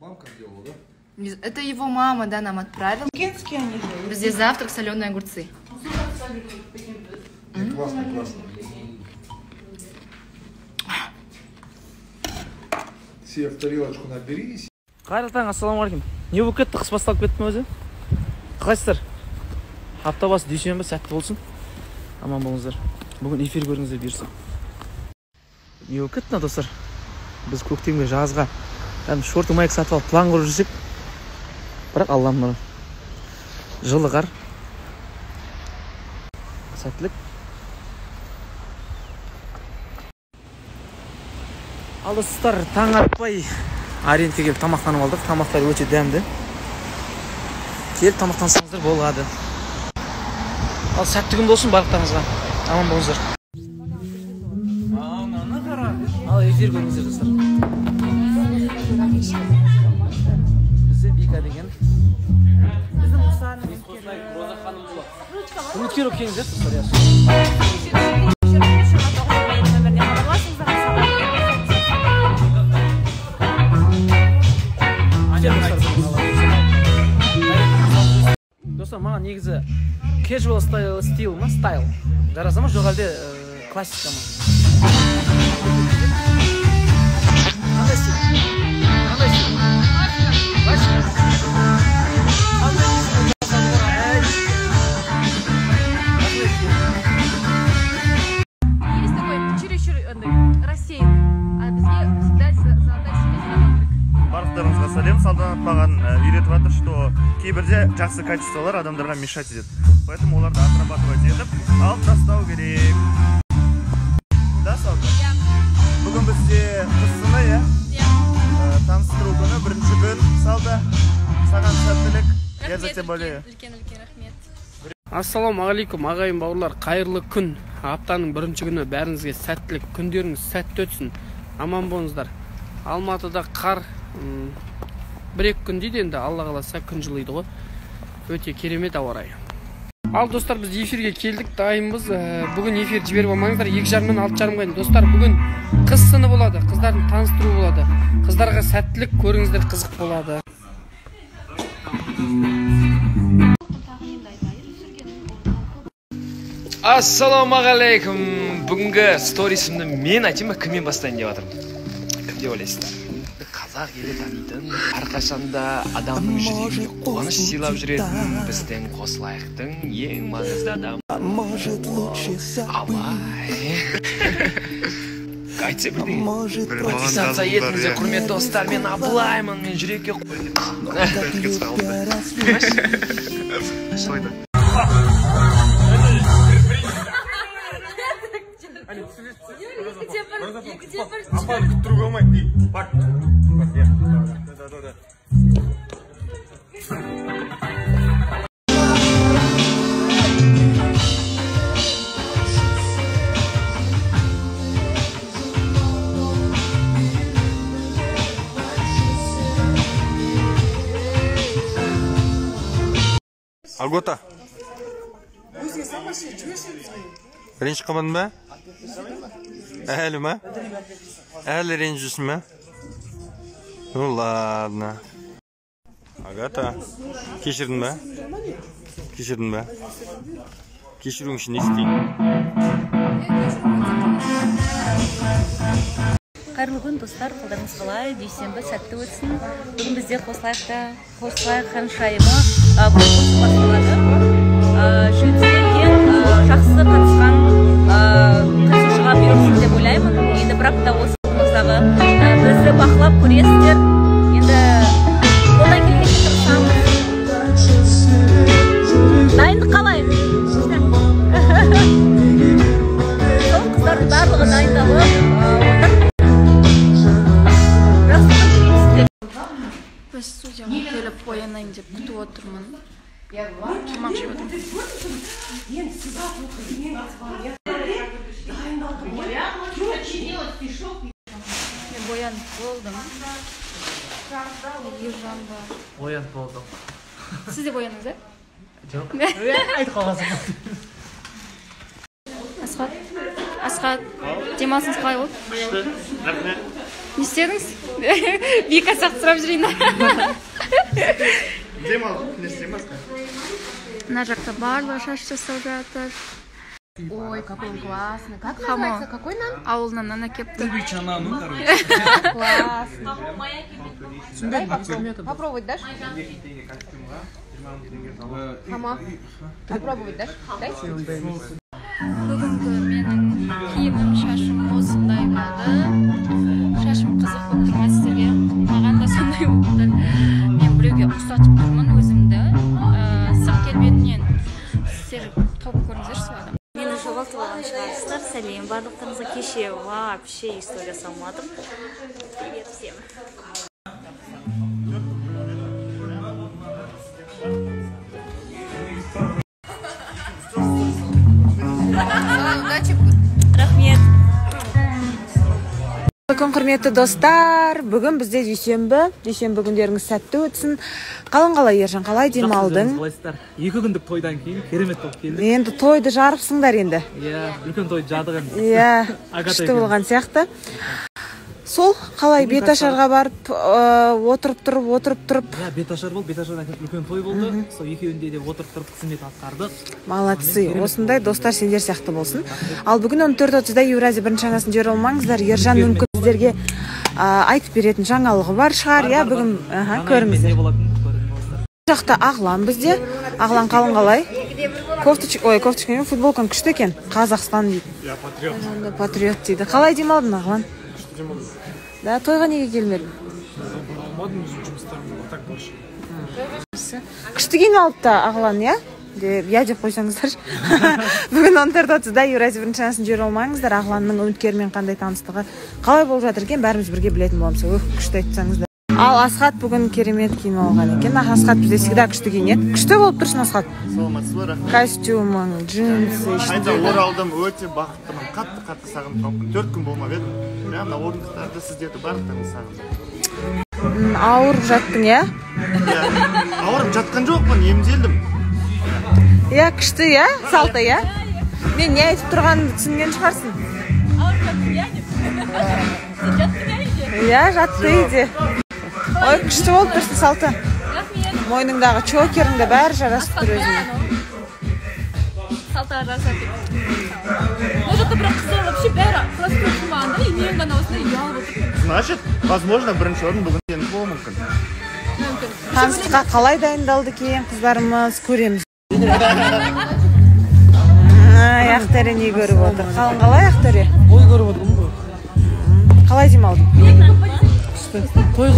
Мамка делала, да? Это его мама, да, нам отправила. Бізде завтрак соленые огурцы. Классно, классно. Себе в тарелочку набери. Қайырлы таң, ассалаумағалейкум. Не болып кетті? Қыс басталып кетті ме өзі? Қалайсыздар? Апта басы дүйсенбі, сәтті болсын. Аман болыңыздар. Бүгін эфир көріңіздер бұйырса. Не болып кетті мына, достар? Біз көктемге, жазға кәдімгі шорты майка сатып алып план құрып жүрсек, бірақ Алланың нұры. Жылы қар. Сәттілік. Ал достар, таң атпай Ориентке келіп тамақтанып алдық. Тамақтар өте дәмді. Келіп тамақтансаңыздар болады. Ал сәтті күн болсын барлықтарыңызға. Аман болыңыздар. Ал эфир көріңіздер, достар. Бізде Бика деген. Біздің Мұсаның үміткер болып келіңіздер, достар. Достар, маған негізі casual style, стил ма, стайл жараса ма, жоқ әлде классика ма? Қандай стиль? Қандай стиль? Классика. Қандай стиль? Есть такой чересчур рассеянный, а бізге всегда золотая середина керек. Барлықтарыңызға сәлем. Салтанат маған үйретіп жатыр, что кейбірде жақсы качестволар адамдарға мешать етеді. Поэтому оларды отрабатывать етіп, алып тастау керек. Да, Салтанат? Бүгін бізде қыз сыны, иә? Таныстыру күні, бірінші күн. Салта, саған сәттілік. Я за тебя болею. Үлкен-үлкен рахмет. Ассалаумағалейкум, ағайын бауырлар, қайырлы күн. Аптаның бірінші күні, бәріңізге сәттілік, күндеріңіз сәтті өтсін. Аман болыңыздар. Алматыда қар бір-екі күн дейді енді, Алла қаласа күн жылиды ғой. Өте керемет ауа райы. Ал достар, біз эфирге келдік, дайынбыз. Бүгін эфир жіберіп алмаңыздар, 2:30-нан 6:30-ға дейін. Достар, бүгін қыз сыны болады, қыздардың таныстыру болады. Қыздарға сәттілік, көріңіздер, қызық болады. Ассалаумағалейкум. Бүгінгі сторисімді мен айтайын ба, кіммен бастайын деп жатырмын? Кім деп ойлайсыздар? Қазақ елі танитын, әрқашанда адамның жүрегіне қуаныш сыйлап жүретін біздің Қосылайықтың ең маңызды адамы. Абай. Айтса бірдеңе. Подписаться етіңіздер, құрметті достар, мен Абылаймын, мен жүрекке Апаны күттіруге болмайды. Бар. Да, да, да. Агота. Ренжіп қалмадың ба? Әлі ма? Әлі ренжісің ба? Ну ладно. Агата, кешірдің ба? Кешірдің ба? Кешіруің үшін не істейін? Қайырлы күн, достар, қалдарыңыз қалай? Дүйсенбі сәтті өтсін. Бүгін бізде Қосылайықта Қосылайық ханшайымы конкурсы басталады. Жүлде ең жақсы қатысқан қатысушыға бұйырсын деп ойлаймын. Енді бір апта осы алдымыздағы бізді бақылап көресіздер. Енді қолдан келгенше тырысамыз. Дайындық қалай? Сол қыздардың барлығы дайындалып отыр. Жақсы күн тілеймін сіздерге. Біз студияға келіп оянайын деп күтіп отырмын. Тамақ жеп отырмын. Мен боянып болдым. Ержан бар. Оянып болдым. Сіз де бояндыңыз, ә? Жоқ. Айтып қалғансың. Асхат, Асхат, демалысыңыз қалай болды? Күшті, рахмет. Не істедіңіз? Вика сияқты сұрап жүрейін. Демалдым, не істеймін басқа. Мына жақта барлығы шаш жасап жатыр. Ой, какой он классный. Как называется? Какой нам? Ауылынан ана кепті. Классно. Дай попробовать дашь? Хама. Попробовать дашь? Дай. Бүгінгі менің киімім, шашым осындай болды. Шашым қызық болып тұр ма сіздерге? Маған да сондай болып тұр. Мен біреуге ұқсатып тұрмын өзімді. Сырт келбетінен сіздер тауып көріңіздерші сол адам. Мені жоғалтып алған шығарсыздар. Сәлем барлықтарыңызға. Кеше вообще история салмадым. Привет всем. Рахмет. Күн құрметті достар, бүгін бізде дүйсенбі. Дүйсенбі күндеріңіз сәтті өтсін. Қалың қалай, Ержан, қалай демалдың? Қалайсыздар? 2 күндік тойдан кейін керемет болып келдік. Енді тойды жарыпсыңдар енді. Иә, үлкен тойды жадық енді. Иә, күшті болған сияқты. Сол қалай беташарға барып, отырып тұрып, отырып тұрып. Иә, беташар болды, беташардан кейін үлкен той болды. Сол екеуінде де отырып тұрып қызмет атқардық. Молодцы, осындай достар сендер сияқты болсын. Ал бүгін 14:30-да Еуразия бірінші арнасын жібере алмаңыздар. Ержан мүмкін сіздерге айтып беретін жаңалығы бар шығар, иә, бүгін көріңіздер. Жақта Ағлан бізде. Ағлан, қалың қалай? Кофточка, ой, кофточка емес, футболкаң күшті екен. Қазақстан дейді. Я патриот. Патриот дейді. Қалай демалдың, Ағлан? Да, тойға неге келмедің? Бара алмадым, өзім жұмыстарым бар, так больше. Күшті киініп алыпты Ағлан, иә? Деп, иә деп қойсаңыздар. Бүгін 14:30-да Еуразия бірінші арнасын жібере алмаңыздар. Ағланның үміткерімен қандай таныстығы, қалай болып жатыр екен, бәріміз бірге білетін боламыз. Өх, күшті айтсаңыздар. Ал Асхат бүгін керемет киініп алған екен. Асхат бізде всегда күшті киінеді. Күшті болып тұрсың, Асхат. Саламатсыз ба, рахмет. Костюмың, джинсы, Қайта оралдым, өте бақыттымын. Қатты-қатты сағынып қалыппын. 4 күн болмап едім. Мына орындықтарды, сіздерді барлықтарыңызды сағындым. Ауырып жаттың, иә? Иә. Ауырып жатқан жоқпын, емделдім. Иә, күшті, иә? Салта, иә? Мен не айтып тұрғанымды түсінген шығарсың. Ауырып жаттың, иә деп. Сен жаттың, иә үйде? Иә, жатты үйде. Ой, күшті болып тұрсың, Салта. Рахмет. Мойныңдағы чокерің де бәрі жарасып тұр өзіңе. Салтаға жарасады деп. Мына жақта бірақ қыздар вообще бәрі класста оқымаған да, и мен ғана осындай ұялып отырмын. Значит, возможно, бірінші орын бүгін сенікі болуы мүмкін. Мүмкін. Таныстыққа қалай дайындалды кейін қыздарымыз, көреміз. Ай, Ақтөре не көріп отыр? Қалың қалай, Ақтөре? Ой, көріп отырмын ғой. Қалай демалдың? Күшті. Той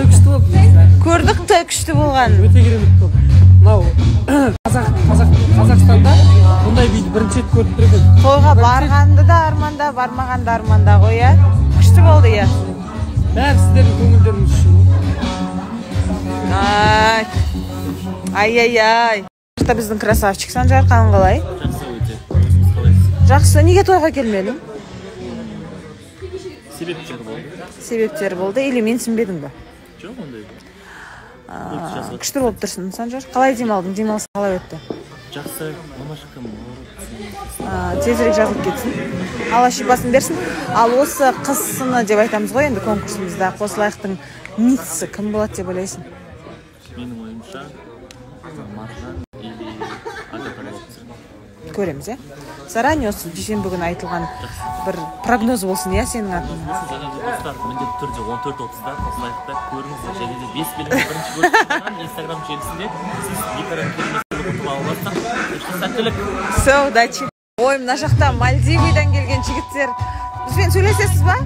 күшті болды. Көрдік той күшті болғанын. Өте керемет болды. Мынау Қазақстанда бұндай биді бірінші рет көріп тұр екен. Тойға барғанды да арманда, бармағанды арманда ғой, иә? Күшті болды, иә? Бәрі сіздердің көңілдеріңіз үшін. Ай, ай-ай-ай. Біздің красавчик Санжар, қалың қалай? Жақсы өте. Өзіңіз қалайсыз? Жақсы. Неге тойға келмедің? Себептері болды. Себептері болды. Или менсінбедің бе? Жоқ, ондай. Күшті болып тұрсың, Санжар. Қалай демалдың? Демалыс қалай өтті? Жақсы. Мамашықым ауырып. Тезірек жазылып кетсін. Алла шипасын берсін. Ал осы қыз сыны деп айтамыз ғой енді конкурсымызда. Қосылайықтың митсі кім болады деп ойлайсың? Менің ойымша, Маржан или Агата болып тұр. Көреміз, иә? Заранее осы дүйсенбі күні айтылған бір прогноз болсын, иә, сенің атыңнан? Және де достар, міндетті түрде 14:30-да Қосылайықта көріңіздер. Және де 5 белгіні бірінші көріп Инстаграм желісінде сіз Викадан керемет сыйлық ұтып ала аласыздар. Сәттілік. Все, удачи. Ой, мына жақта Мальдивыдан келген жігіттер. Бізбен сөйлесесіз ба?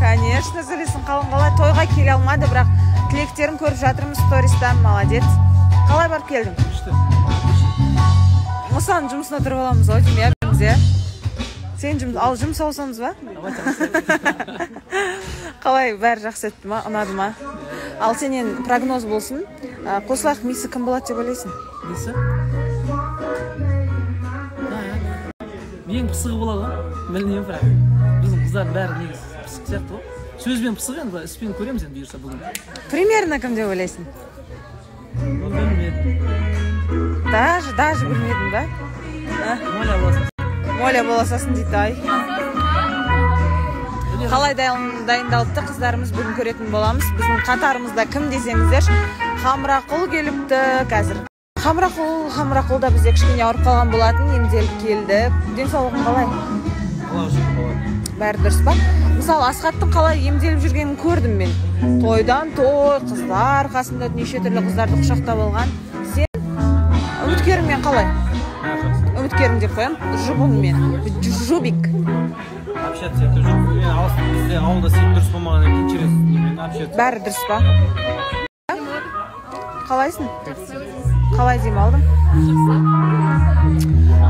Конечно, сөйлесін. Қалың қалай? Тойға келе алмады, бірақ тілектерін көріп жатырмыз стористан. Молодец. Қалай барып келдің? Күшті. Мұсаның жұмысына тұрып аламыз ау деймін, иә, біріміз, иә? Сен жұмыс, ал жұмыс ауысамыз ба? Қалай, бәрі жақсы өтті ма, ұнады ма? Ал сенен прогноз болсын. Қосылайық мисі кім болады деп ойлайсың? Мисі? Ең пысығы болады ғой, білмеймін бірақ. Біздің қыздардың бәрі негізі пысық сияқты ғой. Сөзбен пысық енді, былай іспен көреміз енді бұйырса бүгін. Примерно кім деп ойлайсың? Білмедім. Даже білмедің ба? Моля боласың. Моля боласың дейді, ай. Қалай дайындалыпты қыздарымыз, бүгін көретін боламыз. Біздің қатарымызда кім десеңіздер, Хамрақұл келіпті қазір. Хамрақұл да бізде кішкене ауырып қалған болатын, емделіп келді. Денсаулығың қалай? Бәрі дұрыс па? Мысалы, Асхаттың қалай емделіп жүргенін көрдім мен. Тойдан той, қыздар қасында неше түрлі қыздарды құшақтап алған. Сен үміткеріңмен қалай? Үміткерің деп қоямын, жұбыңмен. Жубик. Общаться етіп жүрмін. Мен алыстық, бізде ауылда сен дұрыс болмағаннан кейін через немен общаться. Бәрі дұрыс па? Қалайсың? Қалай демалдың?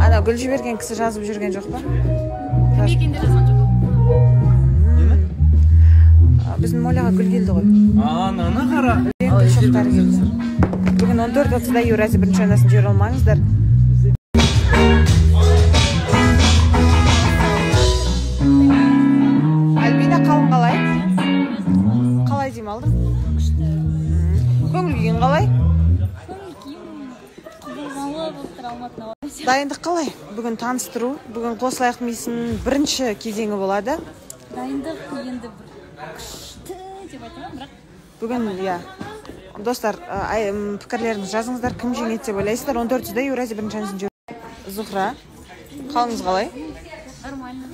Ана гүл жіберген кісі жазып жүрген жоқ па? Кім екенін де жазған жоқ. Біздің Моляға гүл келді ғой. Ананы қара. Гүл шоқтары келді. Бүгін 14:30-да Еуразия бірінші арнасын жібере алмаңыздар. Альбина, қалың қалай? Қалай демалдың? Күшті. Көңіл күйің қалай? Көңіл күйім құбылмалы болып тұр, Алматының ауасы. Дайындық қалай? Бүгін таныстыру, бүгін қосылайық мисінің бірінші кезеңі болады. Дайындық енді бір күшті деп айтамын, бірақ бүгін, иә. Достар, пікірлеріңізді жазыңыздар, кім жеңеді деп ойлайсыздар? 14:30-да Еуразия бірінші арнасын. Зухра, қалыңыз қалай? Нормально.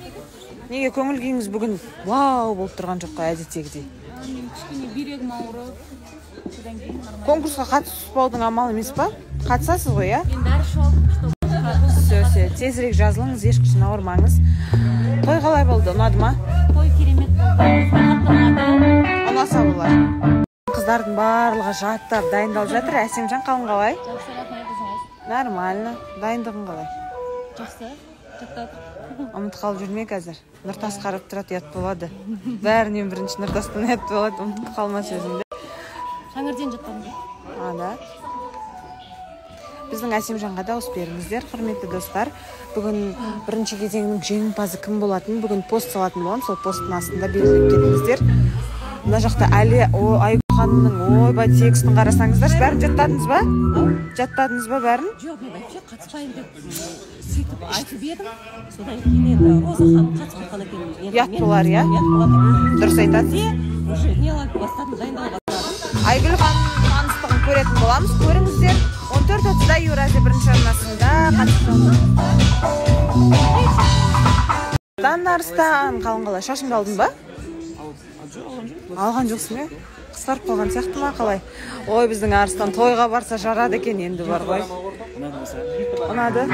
Неге көңіл күйіңіз бүгін вау болып тұрған жоқ қой әдеттегідей? Мен кішкене бүйрегім ауырып, содан кейін нормально. Конкурсқа қатыспаудың амалы емес па? Қатысасыз ғой, иә? Мен дәрі ішіп алдым, чтобы Все, тезірек жазылыңыз, ешқашан ауырмаңыз. Той қалай болды, ұнады ма? Той керемет болды, қатты ұнады. Ұнаса болар. Қыздардың барлығы жаттап дайындалып жатыр. Әсемжан, қалың қалай? Жақсы, рахмет, өзіңіз? Нормально. Дайындығың қалай? Жақсы, жаттап. Ұмытып қалып жүрме қазір. Нұртас қарап тұрады, ұят болады. Бәрінен бірінші Нұртастан ұят болады. Ұмытып қалма сөзіңді. Таңертең жаттадым. А, да? Біздің Әсемжанға дауыс беріңіздер, құрметті достар. Бүгін бірінші кезеңнің жеңімпазы кім болатынын бүгін пост салатын боламын. Сол посттың астында белгілеп кетіңіздер. Мына жақта әлі Айгүл ханымның ойбай текстін қарасаңыздаршы. Бәрін жаттадыңыз ба? Жаттадыңыз ба бәрін? Жоқ, мен вообще қатыспаймын деп сөйтіп айтып едім. Содан кейін енді Роза ханым қатысып қалған екен. Ұят болар, иә? Дұрыс айтасыз. Уже не алып бастадым, дайындала бастадым. Айгүл ханымның таныстығын көретін боламыз. Көріңіздер. 14:30-да Еуразия бірінші арнасында қатысты. Арыстан, қалың қалай? Шашыңды алдың ба? Алған жоқсың, иә? Қысқарып қалған сияқты ма, қалай? Ой, біздің Арыстан тойға барса жарады екен енді бар ғой. Ұнады?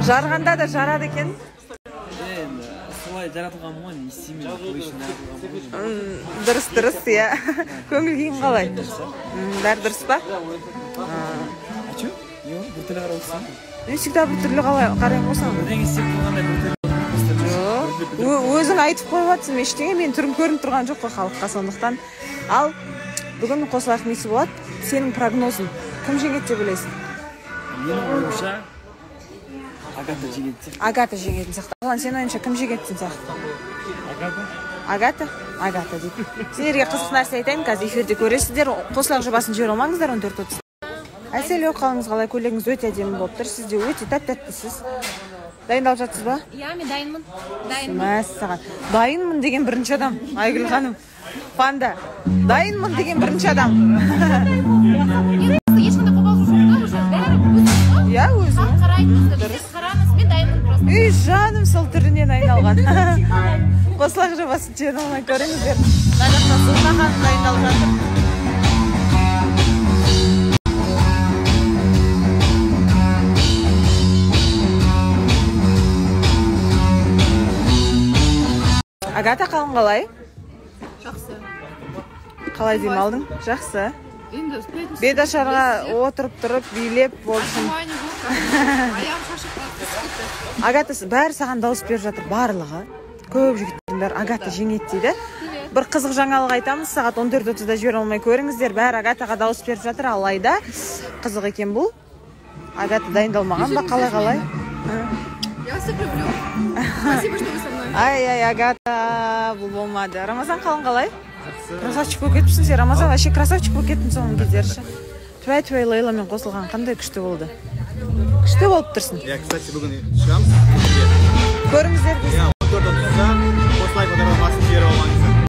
Жарғанда да жарады екен. Енді солай жаратылғанмын ғой, не істеймін, той үшін жаратылғанмын ғой. Дұрыс, дұрыс, иә. Көңіл күйің қалай? Бәрі дұрыс па? А чё? Не болды? Біртүрлі қарап отырсың? Мен всегда біртүрлі қараймын ғой саған. Бірдеңе істеп қойғандай біртүрлі. Жоқ, өзің айтып қойып жатсың, ештеңе, менің түрім көрініп тұрған жоқ қой халыққа, сондықтан. Ал бүгін қосылайық мисі болады. Сенің прогнозың кім жеңеді деп ойлайсың? Менің ойымша Агата жеңетін сияқты. Агата жеңетін сияқты. Алан, сенің ойыңша кім жеңетін сияқты? Агата. Агата? Агата дейді. Сендерге қызық нәрсе айтайын, қазір эфирде көресіздер. Қосылайық жобасын жібере алмаңыздар 14:30. Әсел, қалыңыз қалай? Көйлегіңіз өте әдемі болып тұр. Сіз де өте тәп-тәттісіз. Дайындалып жатсыз ба? Иә, мен дайынмын. Дайынмын. Мәссаған. Дайынмын деген бірінші адам, Айгүл ханым. Панда. Дайынмын деген бірінші адам. Ешқандай қобалжу жоқ та, уже бәрі өзі. Иә, өзі. Халық қарайды бізді, біз қарамыз, мен дайынмын просто. Үй, жаным, сол түрінен айналған. Қосылайық жобасын жібере алмай көріңіздер. Мына жақта Зухра ханым дайындалып жатыр. Агата, қалың қалай? Жақсы. Қалай демалдың? Жақсы. Енді беташарға отырып тұрып билеп болсын. Аяғым шашып қалды, түсіп кетті. Агата, бәрі саған дауыс беріп жатыр, барлығы. Көп жігіттің бәрі Агата жеңеді дейді. Бір қызық жаңалық айтамыз, сағат 14:30-да жібере алмай көріңіздер. Бәрі Агатаға дауыс беріп жатыр, алайда қызық екен бұл. Агата дайындалмаған ба, қалай қалай? Я вас всех люблю. Спасибо, что вы со мной. Ай-ай, Агата, бұл болмады. Рамазан, қалың қалай? Красавчик болып кетіпсің сен, Рамазан, вообще красавчик болып кеттің соңғы кездері ше. Түбай-түбай Лейламен қосылған қандай күшті болды. Күшті болып тұрсың. Я, кстати, бүгін шығамыз. Көріңіздер.